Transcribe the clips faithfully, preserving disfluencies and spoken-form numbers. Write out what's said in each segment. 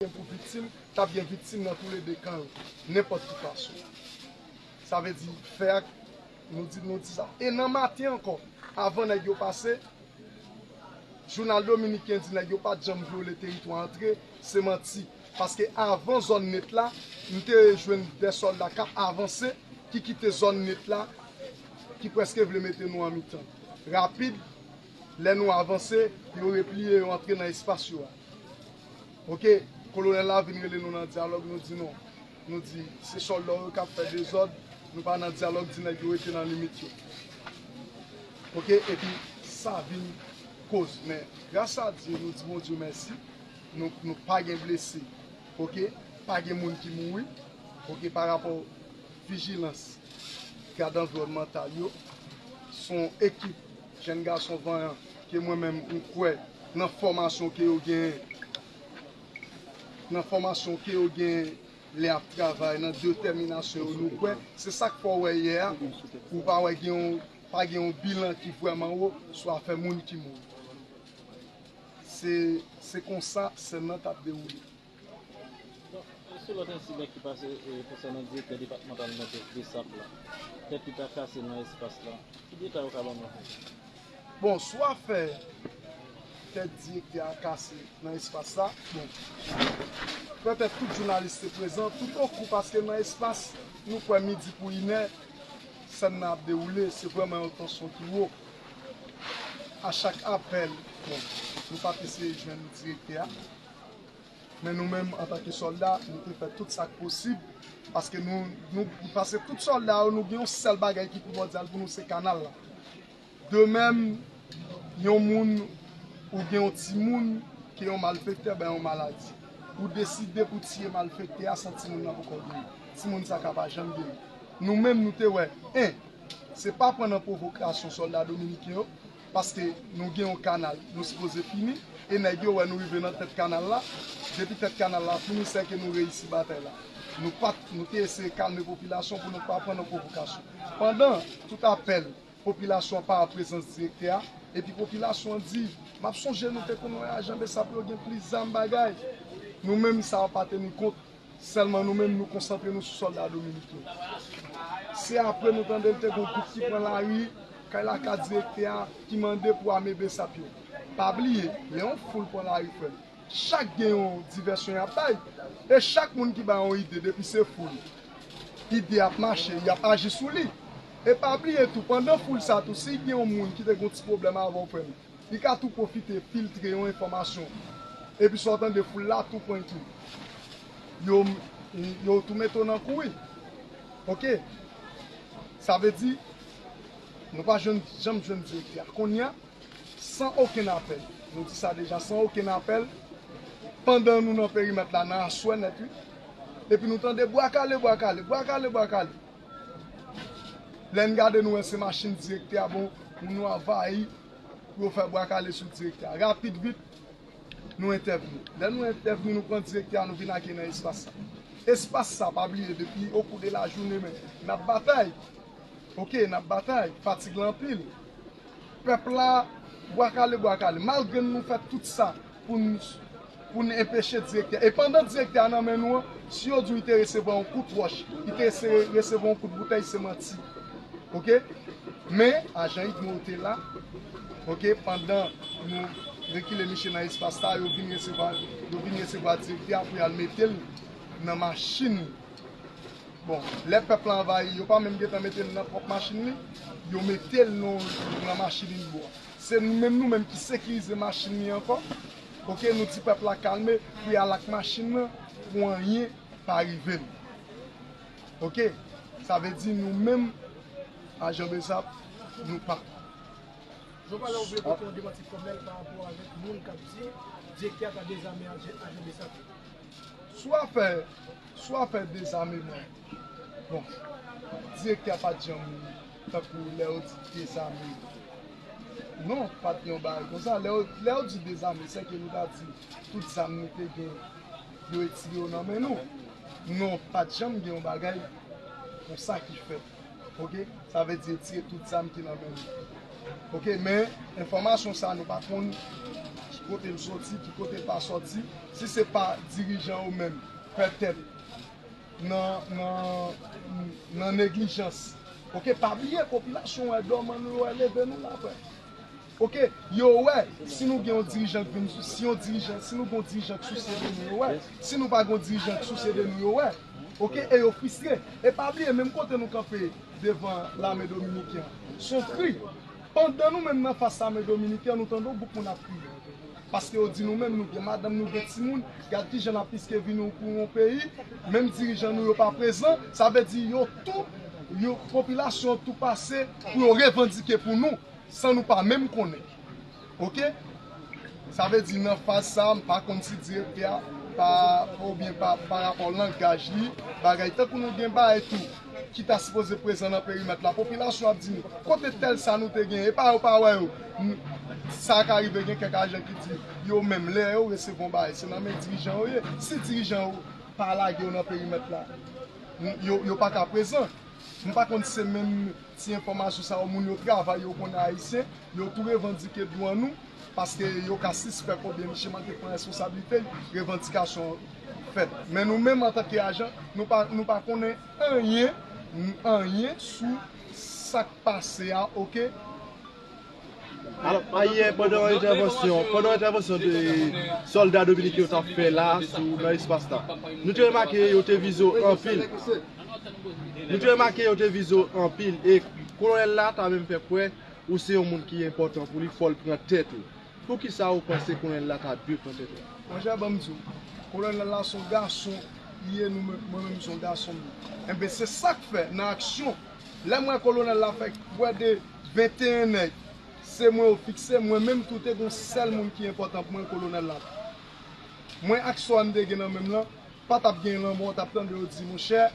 gen pou viktim, t ap gen viktim nan toulede kan yo, nenpòt ki fason. Sa vle di, fè ak, nou di, nou di sa. E nan maten ankò, avan nèg yo pase, jounal dominiken di nèg yo pa t janm vyole teritwa antre, se manti. Paske avan zòn net la, m te jwenn de sòlda k ap avanse, ki kite zòn net la, ki prèske vle mete nou an mitan. Rapid, lè nou avanse, yo repliye, yo antre nan espas yo a. Oke, kolonèl la vin rele nou nan dyalòg, nou di non. Nou di, se sòlda yo k ap fè dezòd, nou pa nan dyalòg, di nèg yo rete nan limit yo. Oke, epi sa vin koz. Men, gras a Dye, nou di Bondye mèsi, nou, nou pa gen blese. Oke, pa gen moun ki mouri. Oke, pa rapò vijilans, gad anviwònmantal yo, se yon ekip jèn gason vanyan ke mwen menm m kwè nan fòmasyon ke yo genyen, nan fòmasyon ke yo genyen lè y ap travay, nan detèminasyon yo, nou kwè. Se sa k fè w wè yè a, ou pa wè gen yon, pa gen yon bilan ki vrèman wo sou afè moun ki mouri. Se, se konsa sèn nan t ap dewoule. Sou lòt ensidan ki pase konsènan direktè depatmantal nan BSAP la, tèt li ta kase nan espas la, ki detay ou ka ban nou? Bon, sou afè tèt direktè a kase nan espas la, bon, petèt tout jounalis te prezan, tout okou, paske nan espas, nou kwè midi pou inè, sèn nan ap dewoule, se vrèman yon tansyon ki wo. A chak apèl, bon, nou pa t eseye jwenn direktè a. Men nou menm, antanke sòlda, nou te fè tout sa k posib, paske nou, nou, paske tout sòlda yo, nou gen yon sèl bagay ki primòdyal pou nou, se kanal la. De menm, yon moun, ou gen yon timoun ke yon malfektè bay yon maladi. Ou deside pou tiye malfektè a san timoun nan poko geri. Timoun sa ka pa janm geri. Nou menm, nou te wè, en, se pa pran nan pwovokasyon sòlda dominiken yo, paske nou gen yon kanal, nou sipoze fini, e nèg yo wè nou rive nan tèt kanal la, depi tèt kanal la fini, sèke nou reyisi batay la. Nou pa t, nou te eseye kalme popilasyon pou nou pa pran nan pwovokasyon. Pandan tout apèl popilasyon an pa wè prezans direktè a, epi popilasyon an di, m ap sonje nou te konn wè ajan BSAP yo gen plis zam bagay. Nou menm sa a pa teni kont, sèlman nou menm nou konsantre nou sou sòlda dominiken. Se apre nou tande l te gen yon gwoup ki pran lari, kay lakay direktè a, ki mande pou ame BSAP yo. Pa bliye, lè yon foul pran lari frè m, chak gen yon divèsyon y ap bay. E chak moun ki bay yon ide, depi se foul, ide ap mache, y ap aji sou li. E pa bliye tou, pandan foul sa tou, si gen yon moun ki te gen yon ti pwoblèm avè w frè m, li ka tou pwofite filtre yon enfòmasyon. Epi sa w tande foul la tou pran tou. Yo, yo tou mete w nan kouri. Oke? Sa vle di, nou pa jwenn, janm jwenn direktè a. Kounye a, san okenn apèl. Nou di sa deja, san okenn apèl. Pandan nou nan perimèt la, nan aswè nèt, wi. Epi nou tande bwa kale, bwa kale, bwa kale, bwa kale. Lè n gade, nou wè se machin direktè a, bon, moun yo anvayi pou yo fè bwa kale sou direktè a. Rapid, vit, nou entèvni. Lè nou entèvni, nou pran direktè a, nou vin ak li nan espas sa. Espas sa, pa bliye, depi okou de lajounen, men, n ap batay. Oke, n ap batay, fatig la anpil. Pèp la, bwa kale, bwa kale. Malgre nou fè tout sa pou n, pou n enpeche direktè. E pandan direktè a nan men nou an, si yo di w li te resevwa yon kout wòch, li te rese-, resevwa yon kout boutèy, se manti. Oke? Men, ajan Igno te la. Oke? Pandan nou rekile misye nan espas la, yo vin resevwa, yo vin resevwa direktè a pou y al mete l nan machin. Bon, lè pèp la anvayi, yo pa menm gentan mete l nan pwòp machin li, yo mete l nan, nan machin Igbo a. Se nou menm, nou menm ki sekirize machin li ankò. Oke, nou di pèp la kalme pou y al ak machin nan pou anyen pa rive l. Oke, sa vle di nou menm, ajan BSAP, nou pa. Jean Valère, ou vle pote yon demanti fòmèl pa rapò avèk moun k ap di direktè a ta dezame ajan, ajan BSAP yo? Sou afè, sou afè dezameman, bon, direktè a pa t janm tankou lè yo di dezame. Non, pa t gen yon bagay konsa. Lè yo, lè yo di dezame, sèke nou ta di tout zam nou te gen, yo retire yo nan men nou. Non, pa t janm gen yon bagay konsa ki fèt. Oke? Sa vle di retire tout zam ki nan men nou. Oke? Men, enfòmasyon sa a, nou pa konn kote l soti, ki kote l pa soti, si se pa dirijan yo menm, petèt nan, nan, nan neglijans. Oke, pa bliye, popilasyon wè dòman nou, yo wè leve nou la, frè. Oke, yo wè, si nou gen yon dirijan k vin, si yon dirijan, si nou gen yon dirijan k sousye de nou, yo wè. Si nou pa gen yon dirijan k sousye de nou, yo wè. Oke, e yo fristre. E pa bliye, menm kote nou kanpe devan lame dominiken an, se yon kri. Pandan nou menm nan fas lame dominiken an, nou tande yon gwoup moun ap kriye. Paske yo di nou menm, nou gen madanm, nou gen timoun, gad kijan n ap riske vi nou pou yon peyi, menm dirijan nou yo pa prezan, sa vle di yo tou, yo, popilasyon tou pase pou yo revandike pou nou, san nou pa menm konnen. Oke? Sa vle di nan faz sa, m pa konn si direktè a, pa, oubyen pa, pa rapò langaj li, bagay tankou nou gen bagay tou ki ta sipoze prezan nan perimèt la. Popilasyon ap di nou, kote tèl sa nou te gen, e pa yo pa wè yo. N-, sa ka rive gen kèk ajan ki di, yo menm, lè yo resevwa yon bagay, se nan men dirijan yo ye. Si dirijan yo pa lage yo nan perimèt la, n-, yo, yo pa ka prezan. M pa konn si se menm ti enfòmasyon sa yo, moun yo travay, yo konnen ayisyen, yo tou revandike dwa nou, paske yo ka sispèk oubyen misye manke pran responsablite l, revandikasyon fèt. Men nou menm, antanke ajan, nou pa, nou pa konnen anyen, anyen sou sa k pase a, oke? Alò, ayè, pandan entèvansyon, pandan entèvansyon de sòlda dominiken yo t ap fè la, sou, nan espas la, nou te remake yo te vize w anpil. Nou te remake yo te vize w anpil. E kolonèl la ta menm fè kwè ou se yon moun ki enpòtan pou li, fò l pran tèt ou. Poukisa ou panse kolonèl la ta dwe pran tèt ou? Monchè, ban m di w, kolonèl la se yon gason li ye, nou menm, mwen menm se yon gason m ye. Enben, se sa k fè, nan aksyon, lè m wè kolonèl la fè kwè de venteyen nèg, se mwen yo fikse, mwen menm tou te gen yon sèl moun ki enpòtan pou mwen, kolonèl la. Mwen ak swa m te gen nan men m lan, pa t ap gen lanmò, w t ap tande yo di, monchè,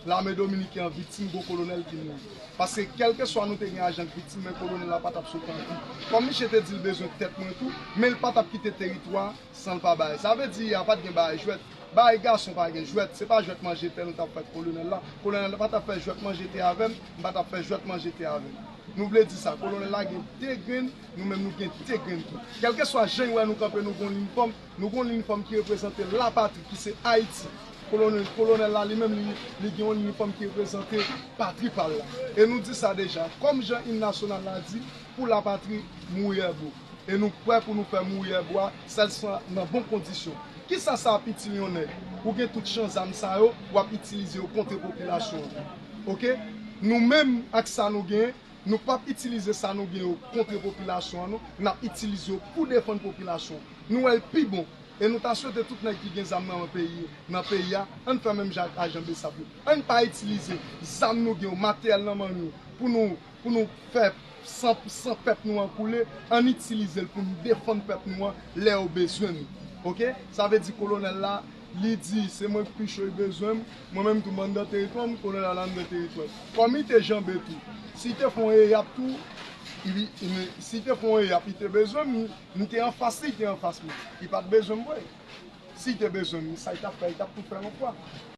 lame dominiken an viktim, gon kolonèl ki mouri. Paske kèlkeswa nou te gen ajan k viktim, men kolonèl la pa t ap sot an vi. Kòm misye te di l bezwen tèt mwen tou, men l pa t ap kite teritwa a san l pa bay. Sa vle di, a pa t gen bagay jwèt. Bagay gason pa gen jwèt. Se pa jwèt manje tè nou t ap fè ak kolonèl la. Kolonèl la pa t ap fè jwèt manje tè avè m, m pa t ap fè jwèt manje tè avè l. Nou vle di sa, kolonèl la gen de grenn, nou menm nou gen de grenn tou. Kèlkeswa jan yo wè nou kanpe, nou gen yon linifòm, nou gen yon linifòm ki reprezante lapatri, ki se Ayiti. Kolonèl, kolonèl la li menm, li, li gen yon linifòm ki reprezante patri pa l la. E nou di sa deja, kòm jan im nasyonal la di, pou lapatri, mouri è bo. E nou prè pou nou fè mouri è bo a, sèlswa nan bon kondisyon. Kisa sa ap itil yon nèg? Ou gen tout jan zam sa yo, w ap itilize yo kont popilasyon an. Oke? Nou menm ak sa nou genyen, nou p ap itilize sa nou gen yo kont popilasyon an, non. N ap itilize yo pou defann popilasyon an. Nou wè l pi bon. E nou ta swete tout nèg ki gen zam nan peyi, nan peyi a, ann fè menm jan ak ajan BSAP yo. Ann pa itilize zam nou gen yo, materyèl nan men nou, pou nou, pou nou fè san, san pèp nou an koule, ann itilize l pou n defann pèp nou an lè yo bezwen nou. Oke? Sa vle di kolonèl la, li di se mwen k pi cho, li bezwen m, mwen menm tou m anndan teritwa m, kolonèl la anndan teritwa l. Kòm li te janbe tou, si li te fè yon eyap tou, li, li, si li te fè yon eyap, li te bezwen m, m te anfas li, li te anfas mwen. Li pa t bezwen m vre. Si li te bezwen m, sa li t ap fè, li t ap tou fè l yon fwa.